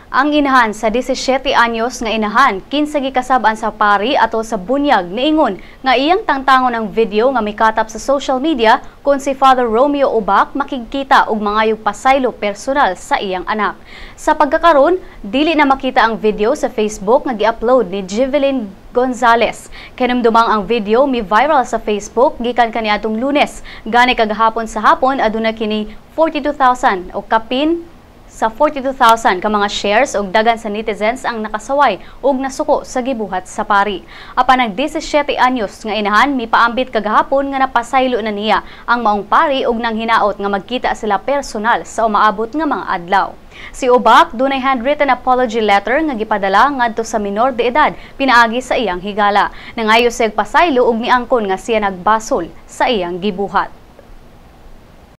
Ang inahan sa 17 anyos nga inahan kinsa gikasab-an sa pari ato sa bunyag niingon nga iyang tangtangon ang video nga mikatap sa social media kung si Father Romeo Ubac makigkita og mangayog pasaylo personal sa iyang anak. Sa pagkakaron, dili na makita ang video sa Facebook nga gi-upload ni Jivelyn Gonzales. Kinumdumang ang video mi viral sa Facebook gikan kaniadtong Lunes. Gani kagahapon sa hapon, aduna kini 42,000 o kapin sa 42,000 ka mga shares ug dagan sa netizens ang nakasaway ug nasuko sa gibuhat sa pari. Apan ang 17 anyos nga inahan mipaambit kagahapon nga napasaylo na niya ang maong pari ug nang hinaot nga magkita sila personal sa umaabot nga mga adlaw. Si Ubac dunay handwritten apology letter nga gipadala ngadto sa minor de edad pinaagi sa iyang higala. Nangayo siya pasaylo ug niangkon nga siya nagbasol sa iyang gibuhat.